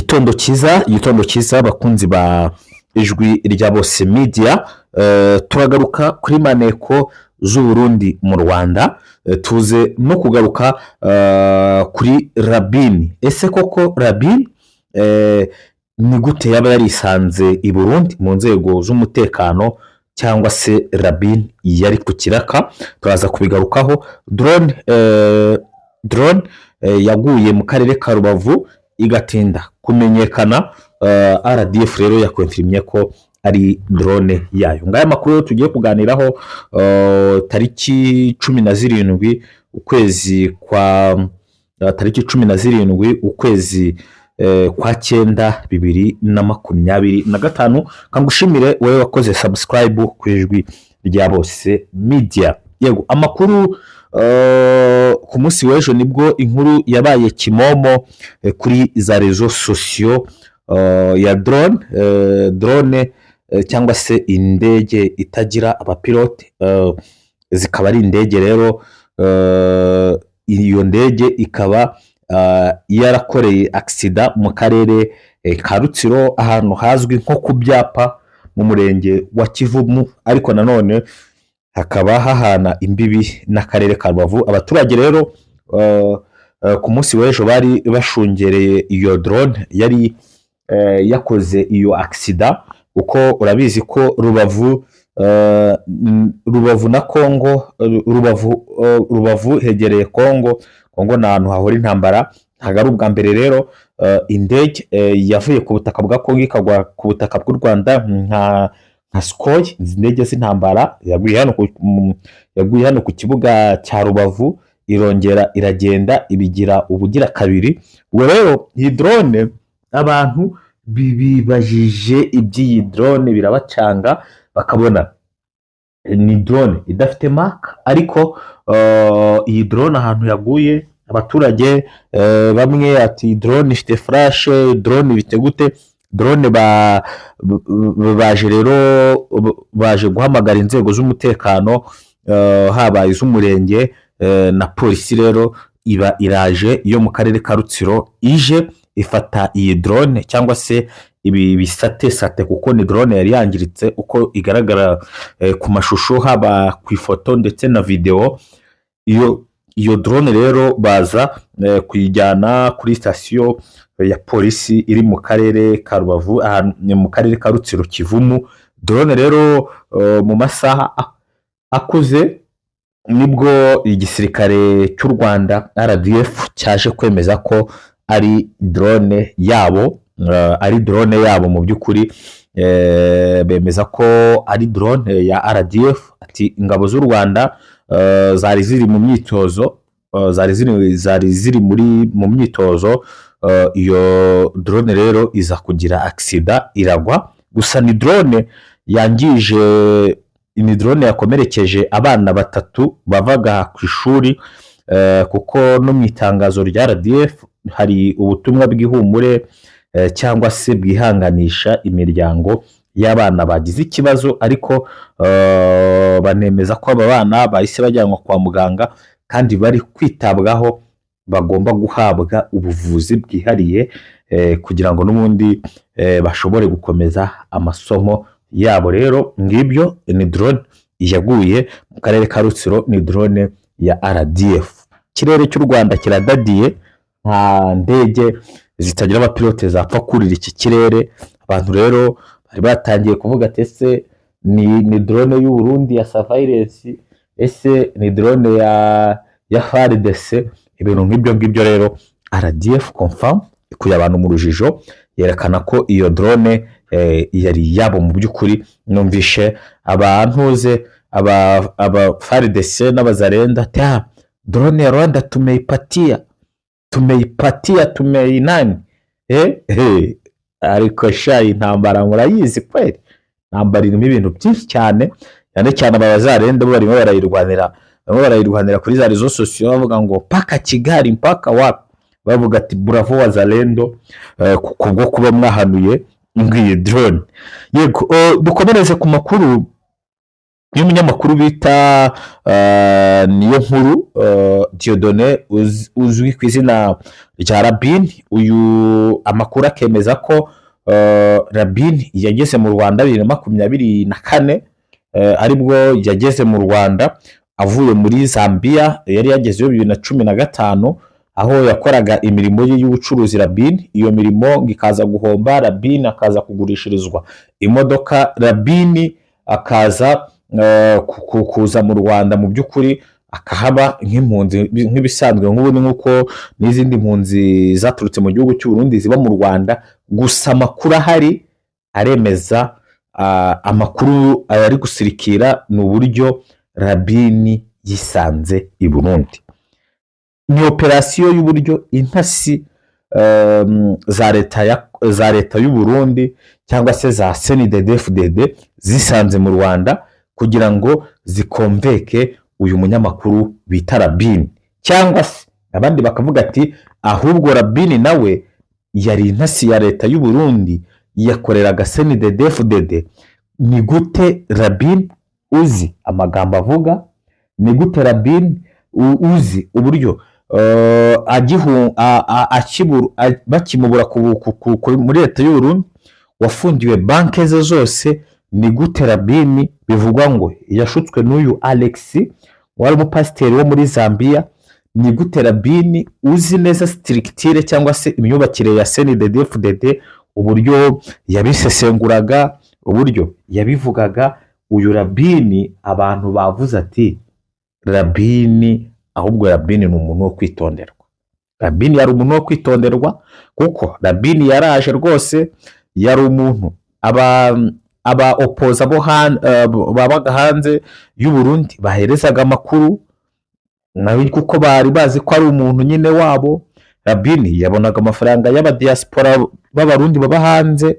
Igitondo cyiza, igitondo cyiza, abakunzi ba Ijwi rya Bose Media. Turagaruka kuri maneko z'Uburundi mu Rwanda, tuze no kugaruka kuri Rabini. Ese koko Rabini ni gute yaba yarisanze i Burundi mu nzego z'umutekano, cyangwa se Rabini yari ku kiraka? Turaza kubigarukaho. Drone yaguye mu karere ka Rubavu igatinda kumenyekana, RDF rero yakonfirimye ko ari drone yayo. Ngaya makuru rero tugiye kuganiraho, tariki 17 ukwezi kwa tariki 17 ukwezi kwa cyenda 2025. Kangushimire wowe wakoze subscribe ku Ijwi rya Bose Media. Yego, amakuru ku munsi w'ejo nibwo inkuru yabaye kimomo kuri za réseaux sociaux ya drone cyangwa se indege itagira abapilote, zikaba ari indege rero, iyo ndege ikaba yarakoreye accident mu karere ka Rutsiro, ahantu hazwi nko ku byapa mu murenge wa Kivumu, ariko nanone hakaba hahana imbibi n'akarere ka Rubavu. Abaturage rero ku munsi w'ejo bari bashungereye iyo drone yari yakoze iyo accident, kuko urabizi ko Rubavu na Kongo, Rubavu hegereye Kongo. Kongo ni ahantu hahora intambara. Ntabwo ari ubwa mbere rero indege yavuye ku butaka bwa Kongo ikagwa ku butaka bw'u Rwanda nka Sukhoi. Izi ndege z'intambara yaguye hano ku kibuga cya Rubavu, irongera iragenda ibigira ubugira kabiri. Ubwo rero iyi drone, abantu bibajije iby'iyi drone birabacanga, bakabona ni drone idafite marque, ariko iyi drone ahantu yaguye, abaturage bamwe ati drone ifite flash, drone bite gute? Drone baje rero, baje guhamagara inzego z'umutekano, haba iz'umurenge na polisi. Rero iba iraje yo mu karere ka Rutsiro, ije ifata iyi drone cyangwa se ibi bisate sate, kuko ni drone yari yangiritse uko igaragara ku mashusho, haba ku ifoto ndetse na videwo. Iyo drone rero baza kuyijyana kuri sitasiyo ya polisi iri mu karere ka Rubavu, ahantu ni mu karere ka Rutsiro, Kivumu. Drone rero mu masaha akuze nibwo igisirikare cy'u Rwanda RDF cyaje kwemeza ko ari drone yabo, ari drone yabo mu by'ukuri. Bemeza ko ari drone ya RDF, ati ingabo z'u Rwanda zari ziri mu myitozo, zari ziri mu myitozo, iyo drone rero iza kugira accident iragwa. Gusa ni drone yangije, ni drone yakomerekeje abana batatu bavaga ku ishuri, kuko no mu itangazo rya RDF hari ubutumwa bw'ihumure cyangwa se bwihanganisha imiryango y'abana bagize ikibazo, ariko banemeza ko aba bana bahise bajyanwa kwa muganga kandi bari kwitabwaho, bagomba guhabwa ubuvuzi bwihariye kugira ngo n'ubundi bashobore gukomeza amasomo yabo. Rero ngibyo, ni drone yaguye mu karere ka Rutsiro, ni drone ya RDF. Ikirere cy'u Rwanda kiradadiye, nta ndege zitagira abapilote zapfa kurira iki kirere. Abantu rero bari batangiye kuvuga ati: "Ese ni drone y'u Burundi ya surveillance? Ese ni drone ya FARDC?" Ibintu nk'ibyo ngibyo. Rero RDF confirm, ikuye abantu mu rujijo, yerekana ko iyo drone yari iyabo mu by'ukuri. Numvishe abantuze aba FARDC n'abazarenda ati: "Ah, drone ya Rwanda tumeipatia, tumeipatia, tumeinani." Ariko sha, intambara murayizi kweri, intambara irimo ibintu byinshi cyane, cyane cyane aba bazarenda bo barimo barayirwanira kuri za réseaux sociaux, bavuga ngo mpaka Kigali, mpaka wapi, bavuga ati bravo wazalendo kubwo kuba mwahanuye ngiyi drone. Yego, dukomereze ku makuru. Y'umunyamakuru bita niyo nkuru Dieudonné uzwi ku izina rya Rabini. Uyu amakuru akemeza ko Rabini yageze mu Rwanda 2024, aribwo yageze mu Rwanda avuye muri Zambia. Yari yagezeyo 2015, aho yakoraga imirimo ye y'ubucuruzi. Rabini, iyo mirimo ngo ikaza guhomba, Rabini akaza kugurishirizwa imodoka, Rabini akaza kuza mu Rwanda, mu by'ukuri akahaba nk'impunzi nk'ibisanzwe, nk'ubu nk'uko n'izindi mpunzi zaturutse mu gihugu cy'u Burundi ziba mu Rwanda. Gusa amakuru ahari aremeza, amakuru ari gusirikira ni uburyo Rabini yisanze i Burundi. Ni operasiyo y'uburyo intasi za leta y'u Burundi cyangwa se za CNDD-FDD zisanze mu Rwanda kugira ngo zikomveke uyu munyamakuru bita Rabini, cyangwa se abandi bakavuga ati ahubwo Rabini nawe yari intasi ya leta y'u Burundi, yakoreraga CNDD-FDD. Ni gute Rabini uzi amagambo avuga, ni gute Rabini uzi uburyo bakimubura muri leta y'u Burundi wafungiwe banki ze zose, ni gute Rabini bivugwa ngo yashutswe n'uyu Alex wari umupasiteri wo muri Zambia, ni gute Rabini uzi neza structure cyangwa se imyubakire ya CNDD-FDD, uburyo yabisesenguraga, uburyo yabivugaga, uyu Rabini abantu bavuze ati Rabini, ahubwo Rabini ni umuntu wo kwitonderwa. Rabini yari umuntu wo kwitonderwa, kuko Rabini yaraje rwose, yari umuntu aba opposants bo babaga hanze y'u Burundi baherezaga amakuru nawe, kuko bari bazi ko ari umuntu nyine wabo. Rabini yabonaga amafaranga y'abadiyasipora b'Abarundi baba hanze.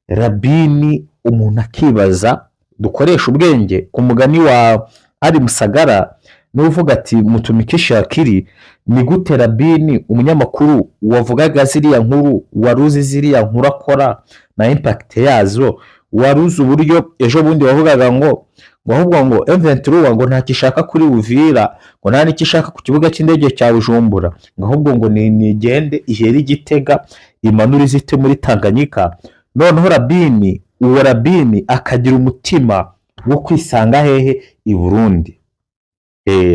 Rabini umuntu akibaza, dukoresha ubwenge, ku mugani wa ari Musagara niwe uvuga ati mutumikishe akili. Ni gute Rabini, umunyamakuru wavugaga ziriya nkuru, wari uzi ziriya nkuru akora na impact yazo, wari uzi uburyo ejo bundi wavugaga ngo ahubwo ngo M23 ngo ntacyo ishaka kuri Uvira, ngo nta n'icyo ishaka ku kibuga cy'indege cya Bujumbura, ngo ahubwo ngo nigende ihere i Gitega imanure izite muri Tanganyika, noneho Rabini, uwo Rabini akagira umutima wo kwisanga hehe? I Burundi.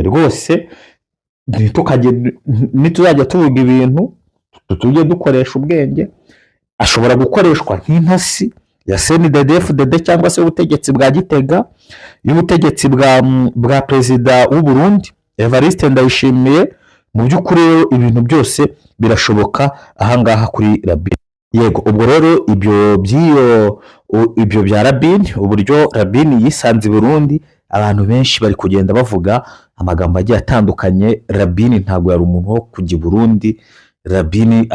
Rwose nituzajya tuvuga ibintu tujye dukoresha ubwenge. Ashobora gukoreshwa nk'intasi ya CNDD-FDD cyangwa se ubutegetsi bwa Gitega, y'ubutegetsi bwa perezida w'u Burundi Evariste Ndayishimiye. Mu by'ukuri rero ibintu byose birashoboka ahangaha kuri Rabini. Yego, ubwo rero ibyo by'iyo ibyo bya Rabini, uburyo Rabini yisanze i Burundi, abantu benshi bari kugenda bavuga amagambo agiye atandukanye. Rabini ntabwo yari umuntu wo kujya i Burundi. Rabini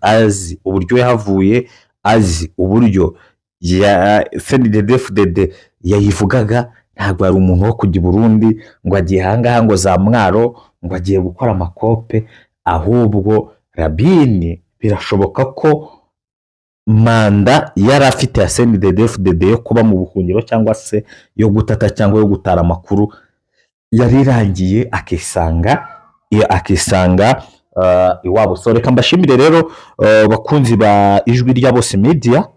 azi uburyo yahavuye, azi uburyo ya CNDD-FDD yayivugaga, ntabwo yari umuntu wo kujya i Burundi ngo agiye ahangaha ngo za Mwaro, ngo agiye gukora amakope. Ahubwo Rabini birashoboka ko manda yari afite ya CNDD-FDD yo kuba mu buhungiro cyangwa se yo gutata cyangwa yo gutara amakuru yari irangiye, akisanga iwabo. So reka mbashimire rero, bakunzi ba Ijwi rya Bose Media.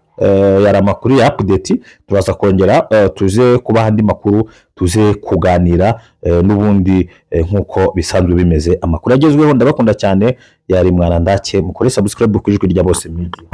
Yari amakuru ya update. Turaza kongera tuze kubaha andi makuru, tuze kuganira n'ubundi nk'uko bisanzwe bimeze, amakuru agezweho. Ndabakunda cyane, yari Mwanandake. Mukore subscribe ku Ijwi rya Bose Media.